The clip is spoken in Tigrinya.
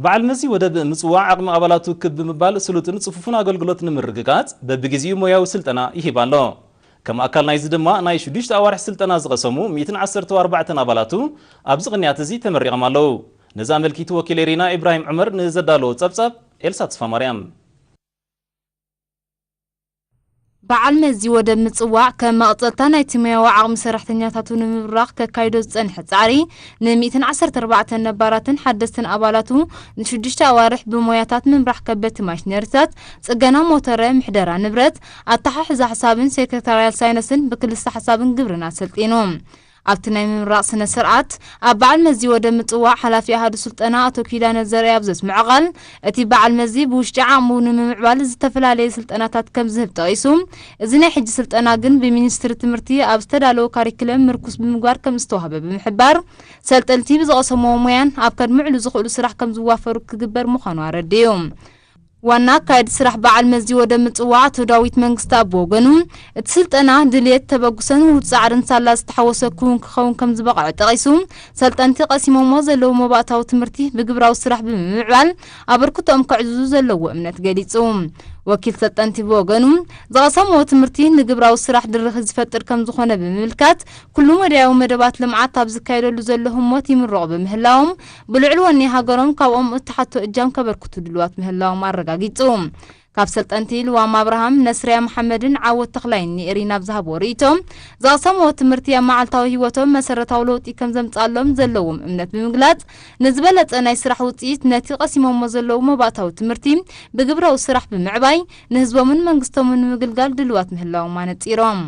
በዓል መዚ ወደብ ምጽዋዕ ዓቕሚ ኣባላቱ ክብ ብምባል ስሉጥን ጽፉፍን ኣገልግሎት ንምርግጋጽ በብግዜኡ ሞያዊ ስልጠና ይህብ ኣሎ። ከም ኣካል ናይዚ ድማ ናይ ሽዱሽተ ኣዋርሕ ስልጠና ዝቐሰሙ ሚእትን ዓሰርተ ኣርባዕተን ኣባላቱ ኣብዚ ቅንያት እዚ ተመሪቖም ኣለዉ። ነዚ ኣመልኪቱ ወኪል ኤሪና ኢብራሂም ዑመር ንዘዳለዎ ጸብጻብ ኤልሳ ተስፋማርያም። በዓል መዚ ወደብ ምጽዋዕ ከም መቐጸልታ ናይቲ ሞያዊ ዓቕሚ ሰራሕተኛታቱ ንምብራኽ ከካይዶ ዝጸንሐ ጻዕሪ፣ ን ሚእትን ዓሰርተ ኣርባዕተን ነባራትን ሓደስትን ኣባላቱ ንሽዱሽተ ኣዋርሕ ብሞያታት ምምራሕ ከበድቲ ማሽነሪታት፣ ጽገና ሞተረ፣ ምሕደራ ንብረት፣ ኣተሓሕዛ ሕሳብን ሴክሬታርያል ሳይንስን ብክልሰ ሓሳብን ግብርን ኣሰልጢኑ። ኣብቲ ናይ ምምራቕ ስነ ስርዓት፣ ኣብ በዓል መዚ ወደብ ምጽዋዕ ሓላፊ ኣሃዱ ስልጠና ኣቶ ኪዳነ ዘርኣይ ኣብ ዘስምዖ ቃል፣ እቲ በዓል መዚ ብውሽጢ ዓቕሙ ንምምዕባል ዝተፈላለየ ስልጠናታት ከም ዝህብ ጠቒሱ፣ እዚ ናይ ሕጂ ስልጠና ግን ብሚኒስትሪ ትምህርቲ ኣብ ዝተዳለወ ካሪክለም ምርኩስ ብምግባር ከም ዝተዋህበ ብምሕባር፣ ሰልጠንቲ ብዝቐሰምዎ ሞያን ኣብ ከድምዕሉ ዝኽእሉ ስራሕ ከም ዝዋፈሩ ክግበር ምዃኑ ኣረዲኡ። ዋና ኣካየዲ ስራሕ በዓል መዚ ወደብ ምጽዋዕ ኣቶ ዳዊት መንግስተኣብ ብወገኑ፣ እቲ ስልጠና ድልየት፣ ተበግሶን ውሁድ ጻዕርን ሳላ ዝተሓወሰ ክውን ክኸውን ከም ዝበቕዐ ጠቒሱ፣ ሰልጠንቲ ቀሲሞሞ ዘለዉ መባእታዊ ትምህርቲ ብግብራዊ ስራሕ ብምምዕባል ኣበርክቶኦም ከዕዝዙ ዘለዎ እምነት ገሊጹ። ወኪል ሰልጠንቲ ብወገኑ፣ ዝቐሰምዎ ትምህርቲ ንግብራዊ ስራሕ ድርኺት ዝፈጥር ከም ዝኾነ ብምምልካት፣ ኩሉ መዳያዊ መደባት ልምዓት ኣብ ዝካየደሉ ዘሎ ህሞት ይምረቑ ብምህላዎም፣ ብልዑል ወኒ ሃገሮም ካብኦም እተሓቶ እጃም ከበርክቱ ድልዋት ምህላዎም ኣረጋጊጹ። ካብ ሰልጠንቲ ልዋም ኣብርሃም፣ ነስርያ መሓመድን ዓወት ተኽላይን ንኤሪና ኣብ ዝሃብዎ ርእይቶ፣ ዝቐሰምዎ ትምህርቲ ኣብ መዓልታዊ ህይወቶም መሰረታዊ ለውጢ ከም ዘምጻሎም ዘለዎም እምነት ብምግላጽ፣ ንዝበለጸ ናይ ስራሕ ውጽኢት ነቲ ቀሲሞሞ ዘለዉ መባእታዊ ትምህርቲ ብግብራዊ ስራሕ ብምዕባይ፣ ንህዝቦምን መንግስቶምን ንምግልጋል ድልዋት ምህላዎም ኣነጺሮም።